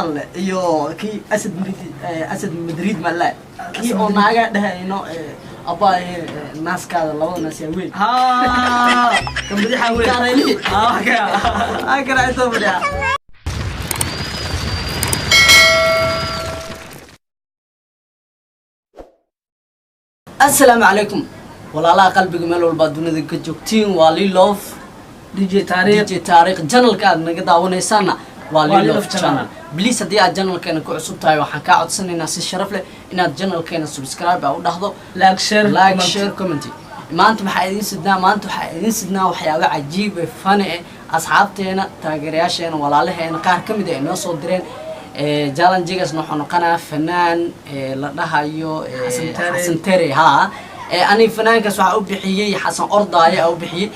Alle iyo kii Asad Madrid, Asad Madrid ma la kii oo naaga dhahayno, abaa naaskaada, labada naas yaa weyn. Haa, kan badixa weyn. Kaarayli. Haa, wax ka Aa kana inta fadhiya. Assalaamu calaykum walaalaha qalbiga, meel walba dunida ka joogtiin. Waa Lilof. DJ Taariikh. DJ Taariikh. Channelka aad naga daawanaysaana waa Waa Lilof Lilof Channel. Channel. Please, haddii aad channelkeena ku cusub tahay, waxaan kaa codsanaynaa si sharaf leh inaad channelkeena subscribe aa u dhahdo, like, share, like, comment. Share, comment. Maanta waxaa idiin sidnaa, maanta waxaa idiin sidnaa waxyaabo cajiib eh, funny eh, asxaabteena, taageerayaasheena, walaalaheena qaar ka mid ah ay noo soo direen. Challengegaasna wuxuu noqonayaa fanaan la dhahayo Xasan Tere. Xasan Tere. Haa, ani fanaankaas waxaa u bixiyey Xasan Ordaaye aa u bixiyey,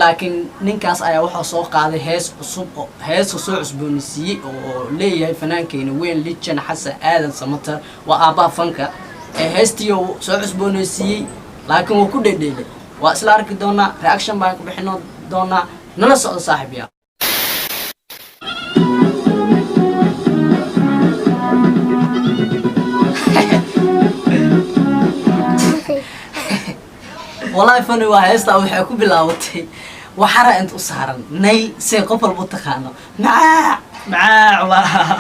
laakiin ninkaas ayaa wuxuu soo qaaday hees cusub oo heesa soo cusboonaysiiyey oo leeyahay fanaankeyna weyn, Lijan Xasan Aadan Samatar, waa aabbaha fanka. Heestii uu soo cusboonaysiiyey, laakiin wuu ku dhedheelay. Waa isla arki doonaa, reaction baan ku bixin doonaa. Nala socdo, saaxiib yaa. Wallahi funny waa heesta. Waxay ku bilaabatay waxara inta u saaran nayl say qof walba u taqaano macaa. Macaa walaa.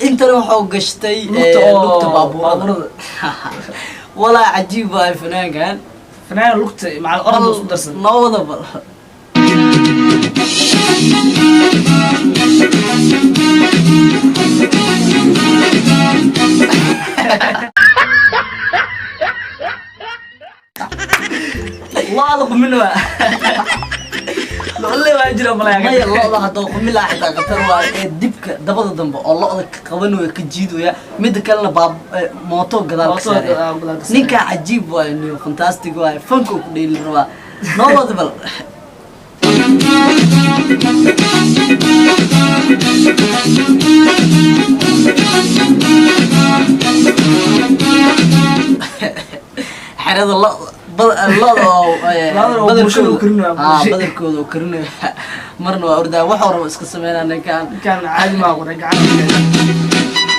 Intana wuxuu gashtay lugta oo lugta baabuurada. Baabuurada. Walaa cajiib waay fanaankan. Fanaan lugta macal orod isku darsan. Noo wada bal. Lo'da qumin waa lo'le waa jira malaya. Maya, lo'da haddoo qumilaa xitaa khatar waa ee dibka dabada dambe oo lo'da ka qaban waya, ka jiidaya. Midda kalena baab mooto gadaal ka mooto saaraya. Gadaal ka saaraya. Ninkaa cajiib waayo niyo, fantastic waayo, fanka ku dheeli rabaa. Noo wada bal. Xerada lo'da oo Lo'da oo bulshada u karinaya, ah, bulsho. Badarkooda oo karinaya, marna waa ordaa, waxuu rabo iska sameynaa ninkan. Ninkan caadi maa qoray gacanta.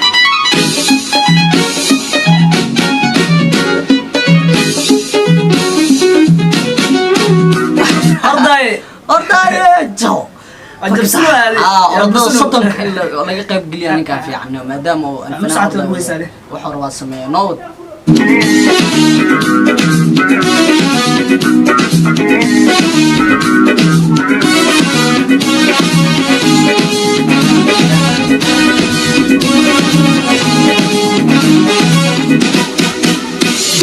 Ordaaye. Ordaaye jo. Waa jabsan waay. Ah, yaa ordada jabsan. 30-ka in laga qayb geliya ninkaan fiican, maadaama uu Nus saacad lagu weysaale. Wuxuu rabaa sameeya. Noo wad.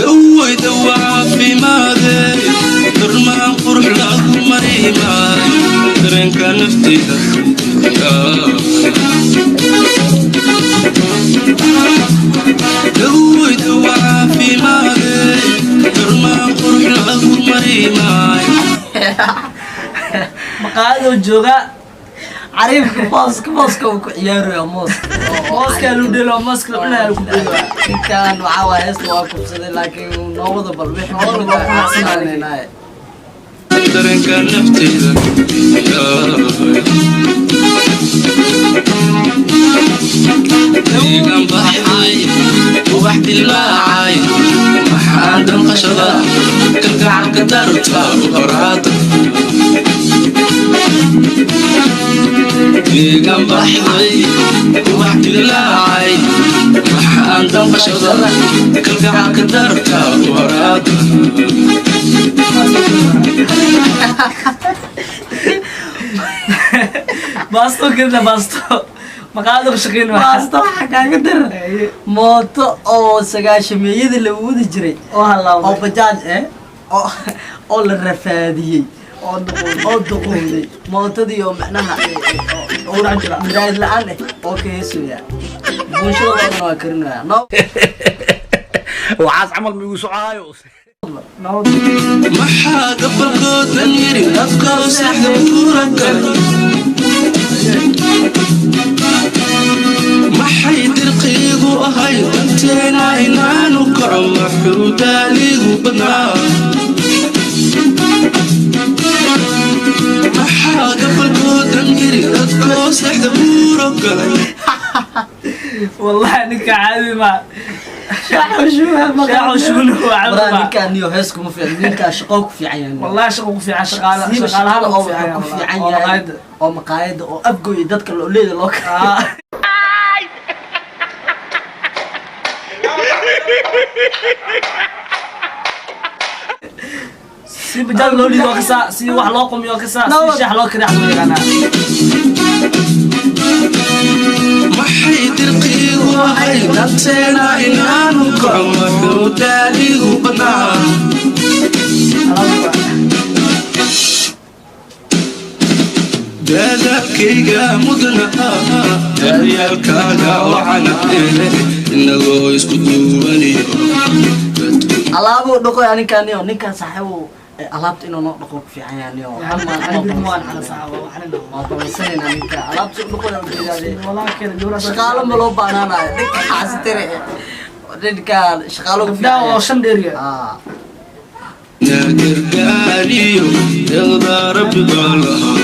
Daway dawa caafimaade, darmaan qurux lagu mariimaayo, dareenka nafteyda. Daway dawa caafimaade, darmaan qurux lagu mariimaayo. Maqaayadoo jooga. Cariifka mooska uu ku ciyaaraya, mooska. Mooskaa lagu dheelo, mooska la cunaya lagu dheelo. Ninkan waxaa waay heesta waa kubsaday, laakiin noo wada bal wixii. Noo wada bal, ku qanacsanaynaay. Dareenka nafteyda. Deegaan baxay, ubax dilaacay, maxaa damqashada kalgacalka darta horaada. Deegaan baxay, ubax dilaacay, maxaa damqashada kalgacalka darta horaada. Baasto karina, baasto maqaayadoo ka shaqeyn waa. Baasto waxaa kaaga daran mooto oo sagaashameeyada la wadi jiray oo oo halaawday. Bajaaj eh oo la rafaadiyey oo duqowday. Oo duqowday mootadii oo macnaha oo oo dhac jira. Miraayad la-aan eh oo ka heesooya, buunshada loodana waa karinaya no. Waxaas camal miigu socaayo. Noo. Maxaa gabalkoodan yiri afkoo seexda buura galay? Maxay dirqiigu ahay danteena inaanu kaco? Maxuu daaligu badnaa? Maxaa gabalkoodan yiri dadkoo seexda buura Galay. Wallahi ninka caadi ma shaaxo shubuhu Waraa caadi ma. Ninkaan niyo hees kuma fiican, ninkaan shaqo ku fiican yahay. Wallahi shaqo ku fiican, shaqaala Siiba shaqaalaha shaqada ku oo fiican wuxuu ku fiican oo yahay maqaayadda. Oo maqaayadda oo abgo iyo dadka leeda loo kala. Ah. Si bajaaj loo liido kasaa, si wax loo qumiyo kasaa, si shax loo kariyo xataa yaqaanaa. Maxay dirqiigu ahay danteena inaanu kaco? Muxuu daaligu badnaa? Dadaalkayga mudna, daryaalkaaga wacana, inagoo isku duubaniyo. Alaabuu dhaqoy ninkaan niyo, ninkaan saaxiibu alaabta inuu noo dhaqo ku fiican yahay niyo. Hal maalin Waan waa xala saxa waa xalina. Waa balansanayna ninka alaabta u dhaqoy ujeedaade. Wallahi keen gabadha Shaqaalo ma loo baanaanayo ninka xaasitire, ninkaan shaqaalo ku gabdhaha fiican oo yahay. shan dheeriya. Ah. Na gargaariyo deeqda Rabbi baa lahaa.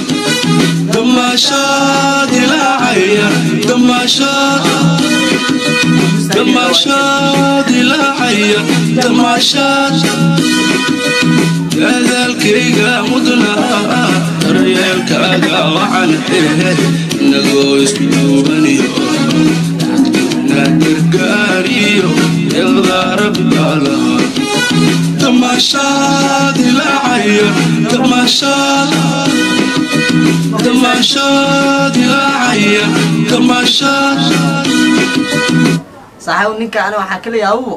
Damaashaad ilaacaya, damaashaad, damaashaad ilaacaya, damaashaad. Dadaalkayga mudna, daryeelkaaga wacan, inagoo isku duubaniyo. Na gargaariyo deeqda Rabbi baa lahaa. Damaashaad ilaacaya, damaashaad, damaashaad ilaacaya, damaashaad. Saaxiib, ninka ani waxaa kala yaabo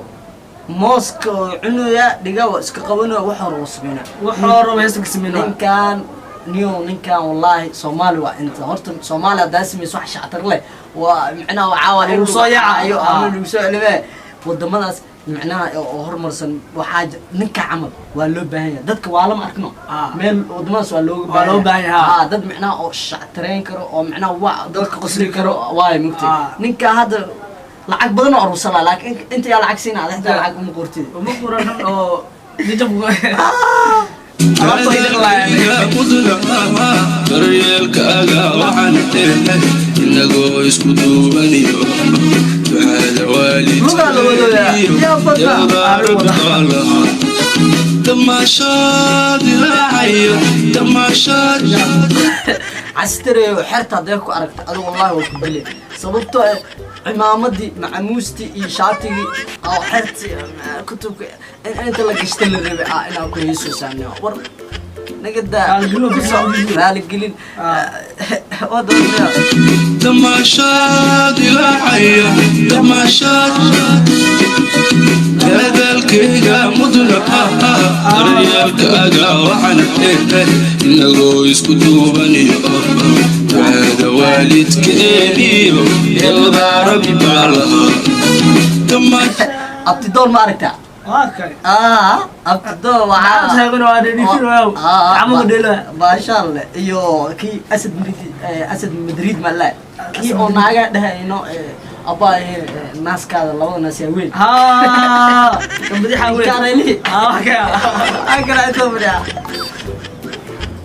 mooska oo cunaya dhiga waa iska qabanaya, wax hore uu sameynaya. Wuxuu rabo heesta ka sameynaa. Ninkaan niyo, ninkaan wallaahi Soomaali waa inta horta Soomaali haddaa samayso wax shactar leh waa micnaha waxaa waa in Lagu soo yaacayo. caayo ama lagu soo celimee wadamadaas micnaha oo horumarsan. Waxaa ninka camal waa loo baahan yahay, dadka waa lama arkno. Meel wadamadaas waa looga Waa loo baahan yahay. Ah, dad micnaha oo shactareyn karo oo micnaha waa dadka qosli karo waayo mugtay. Ninka hadda lacag badan oo aruursanaa, laakiin inta yaa lacag siina ada xitaa lacag uma qortid. Uma quran oo jajabku alaabta ay dhaqlaayaan. Mudna, daryeelkaaga wacan, inagoo isku duubaniyo ducada. Lugaa la wadooyaa. Yaa badna. Waalidkeeniyo damaashaad ilaacaya, damaashaad. Castareeyo xerta hadday ku aragta adigu wallahi waa ku dilay, sababtoo ah cimaamadii, macamuustii iyo shaatigii oo xertii kutubka in inta la gashta la rabay ah inaa ku heesoo saamniyo war naga daa. Raaligelin waa Ku soc- bixin. Raaligelin wadaniyo. Damaashaad ilaacaya, damaashaad. Dadaalkayga mudna, daryeelkaaga wacan, inagoo isku duubaniyo ducada waalidkeeniyo deeqda Rabbi baa lahaa. Abtidoon ma aragtaa? Waa kay. Ah, abtidoon waxaa Maxaa taagan waa dhedhiifin waaw. Gacmuhu dheelo. Baashaal iyo kii Asad Madrid, Asad Madrid ma la kii oo naaga dhahayno abaa naaskaada labada naas yaa weyn. Haa. Gabadhi weyn. Kaarayli. Haa, wax ka. Aan kala intoo fadhiya.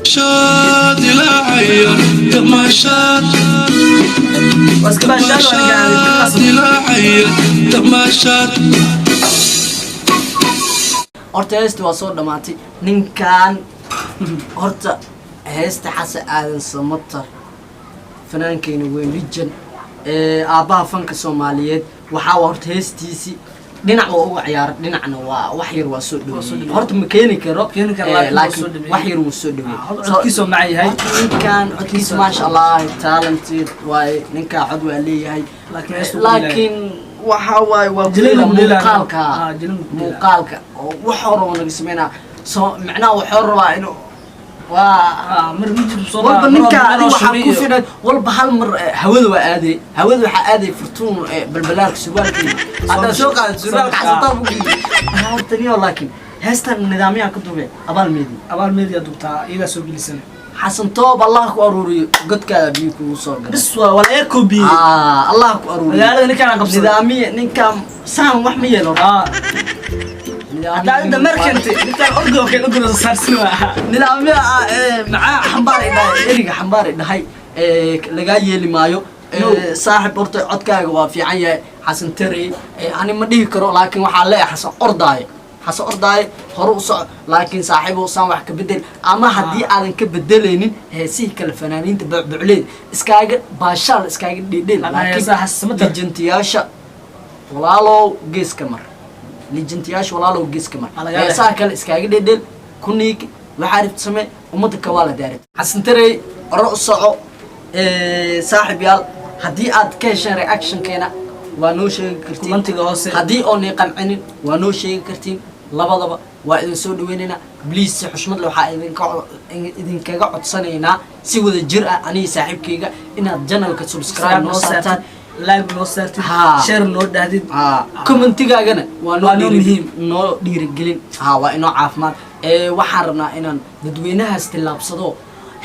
Damaashaad ilaacaya, damaashaad. Waa iska baashaal waa ninka. Damaashaad ilaacaya, damaashaad. Horta heesta waa soo dhamaatay. Ninkan horta heesta Xasan Aadan Samatar, fanaankeyna weyn, lijan, aabbaha fanka Soomaaliyeed, waxaa waa horta heestiisii dhinac waa uga ciyaaray, dhinacna waa wax yar waa soo dhaweeyey. Horta ma keeni karo. Keeni karo, laakiin waa laakiin soo dhaweeyey. wax yar wuu soo dhaweeyey. Ah, codkiisu waa macaan yahay. Horta ninkan codkiisa maasha Allah, talented waaye ninkaa, cod waa leeyahay. Laakiin heestu ku Laakiin waxa waaye waa Jilin kuleela ku dheelaa. muuqaalka. Ah, jilin ku dheelaa. Muuqaalka oo wax hore oo naga sameynaa soo micnaha wuxuu rabaa inuu waa Ah, mar mijib soo walba mar ninka mar adiga waxaa shumay ku iyo- filan walba hal mar hawada waa aaday, hawada waxaa aaday furtuun balbalaarka surwaalkeeda haddaa soo qaadad surwaalka xasataa buu horta niyo. Laakiin heestan nidaamyaha ka duubay abaal meedi. Abaal media dubtaa iyadaa soo gelisana. Xasan Toob, Allah ku aruuriyo, godkaada biyo kugu soo gala. Bis waa laga koobiyey. Ah, Allah ku aruuriyo. Magaalada ninkaan aan qabsaday. Nidaamiye ninkaan saan wax ma yeelo. Ah, haddaa inta mar keentay ninkaan ordo keen ordo soo saarsin waa. Nidaamya maxaa xambaar ay dhahay, eriga xambaar ay dhahay, lagaa yeeli maayo. No. Saaxib, horta codkaaga waa fiican yahay, Xasan Tarey. Ani ma dhihi karo, laakiin waxaa leeyahay Xasan Ordaaye. Xasan Ordaaye, hore u soco, laakiin saaxiibow, saan wax ka bedel, ama haddii aadan ka bedelaynin heesihii kale fanaaniinta bucbucleed iskaaga baashaal, iskaaga dhedhel. Ama laakiin heesaha Xasan Samatar. Legendiyaasha walaalow geeska mar, legendiyaasha walaalow geeska mar. Waa laga leeyahay. Heesaha kale iskaaga dhedhel, ku niig, waxaa rabta samee, ummadda kawaa la daarit. Xasan Tarey, hore u soco. Saaxiib yaal, haddii aad ka hesheen reactionkeena waa noo sheegi kartiin. Commentiga hoose. Haddii oonay qancinin waa noo sheegi kartiin. Labadaba waa idin soo dhaweynaynaa. Please, si xushmad leh waxaa idinkaga codsanaynaa si wada jir ah, aniga saaxiibkayga, inaad channelka subscribe noo saartaan, like noo saartid, share noo dhahdid. Commentigaagana waa noo Waa noo muhiim. Noo dhiirigelin. Ha, waa inoo caafimaad. Waxaan rabnaa inaan dadweynahaas tillaabsado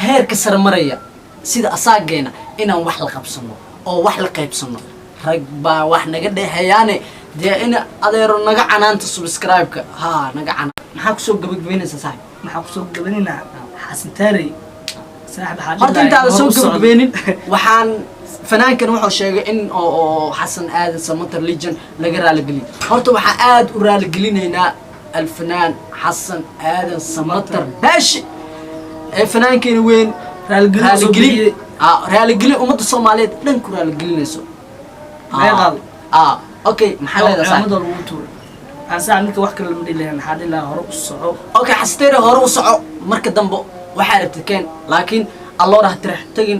heerka sare maraya sida asaageena, inaan wax la qabsano oo wax la qaybsano. Rag baa wax naga dhexeeyaane, dee in adeero naga canaanta subscribe-ka, ha naga canaan. Maxaa kusoo gabagabeynaysaa, saaxib? Maxaa kusoo gabanina? Xasan Taarey, saaxib, waxaa Horta dhihi intaada lahaa soo hor u socdo. gabagabeynin, waxaan fanaankan wuxuu sheegay in oo Xasan Aadan Samatar Legend laga raaligeliyo. Horta waxaa aad u raaligelineynaa alfanaan Xasan Aadan Samatar Baashi ee fanaankeena weyn. Raaligelin soo Raaligelin bixiyey. Raaligelin ummadda Soomaaliyeed dhan ku raaligelinayso. Maxay qaaday? Okay, maxaa leedahay, saaxib? Ciidamada lagu tuuray aan saaxib, ninka wax kale lama dhihi lahayn. Maxaa dhihi lahaa? Hore u soco. Okay, Xasteere, hore u soco. Marka dambe waxaa rabtid keen, laakiin alloora ha tirax tagin.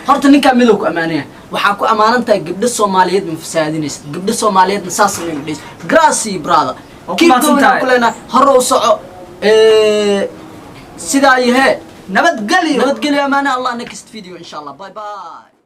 Horta ninkaa midow ku ammaanaya, waxaa ku ammaanan tahay gabdho Soomaaliyeed ma fasaadinaysid, gabdho Soomaaliyeedna saas samay ma dhehaysid. Grazie, brother. Waa ku Keep mahadsan going aan tahay. ku leenahay. Hore u soco. Sidaa yahee. Nabadgelyo. Nabadgelyo, amaane Allah. Next video insha Allah. Bye bye.